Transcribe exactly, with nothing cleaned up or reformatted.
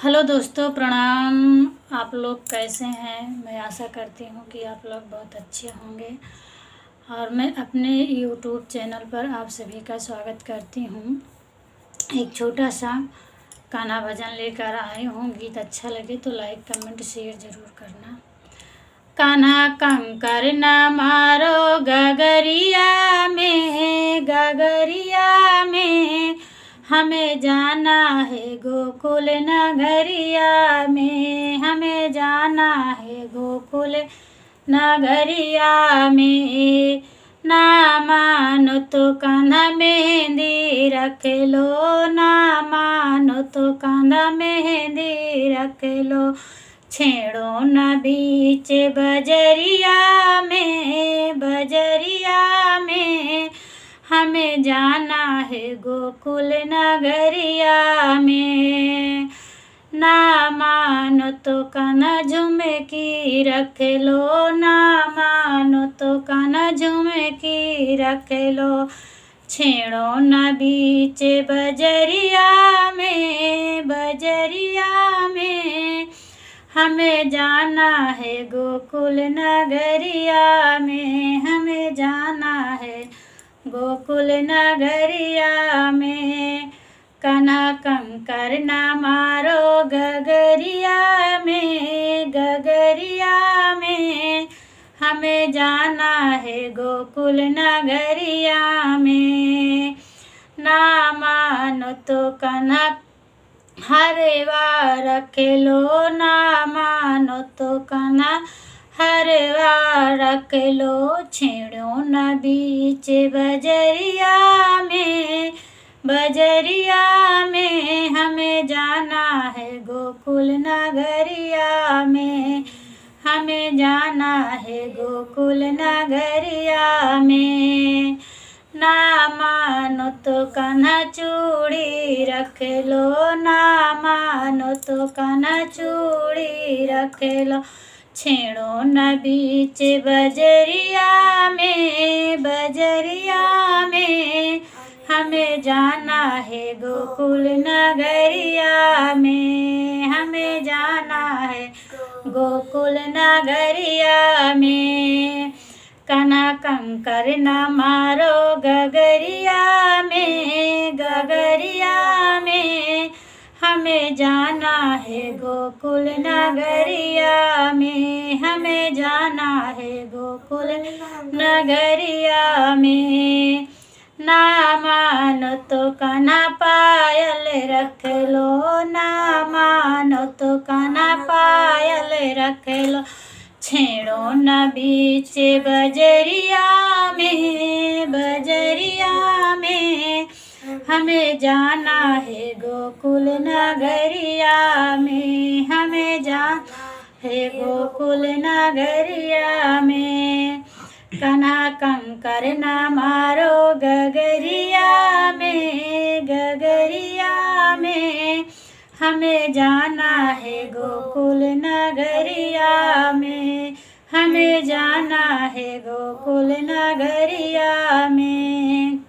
हेलो दोस्तों, प्रणाम। आप लोग कैसे हैं? मैं आशा करती हूँ कि आप लोग बहुत अच्छे होंगे। और मैं अपने YouTube चैनल पर आप सभी का स्वागत करती हूँ। एक छोटा सा कान्हा भजन लेकर आई हूँ। गीत अच्छा लगे तो लाइक, कमेंट, शेयर ज़रूर करना। कान्हा कंकर न मारो गगरिया में, गगरिया में, हमें जाना है गोकुल नगरिया में, हमें जाना है गोकुल नगरिया में। ना मानो तो कान्हा मेहंदी रख लो, ना मानो तो कान्हा मेहंदी रख लो, छेड़ो न बीच बजरिया में, बजरिया में, हमें जाना है गोकुल नगरिया में। ना मानो तो कान्हा झुमकी रख लो, ना मानो तो कान्हा झुमकी रख लो, छेड़ो न बीच बजरिया में, बजरिया में, हमें जाना है गोकुल नगरिया में, हमें जाना है गोकुल नगरिया में। कान्हा कंकर न मारो गगरिया में, गगरिया में, हमें जाना है गोकुल नगरिया में। ना मानो तो कान्हा हरवा रख लो, ना मानो तो कान्हा हरवा रख लो, छेड़ो न बीच बजरिया में, बजरिया में, हमें जाना है गोकुल नगरिया में, हमें जाना है गोकुल नगरिया में। ना मानो तो कान्हा चूड़ी रख लो, ना मानो तो कान्हा चूड़ी रख लो, छेड़ो न बीच बजरिया में, बजरिया में, हमें जाना है गोकुल नगरिया में, हमें जाना है गोकुल नगरिया में। कान्हा कंकर न मारो गगरिया में, गगरिया में, हमें जाना है गोकुल नगरिया में, हमें जाना है गोकुल नगरिया में। ना मानो तो कान्हा पायल रख लो, ना मानो तो कान्हा पायल रख लो, छेड़ो न बीच बजरिया में, बजरिया में, हमें जाना है गोकुल नगरिया में, हमें जाना है गोकुल नगरिया में। कान्हा कंकर न मारो गगरिया में, गगरिया में, हमें जाना है गोकुल नगरिया में, हमें जाना है गोकुल नगरिया में।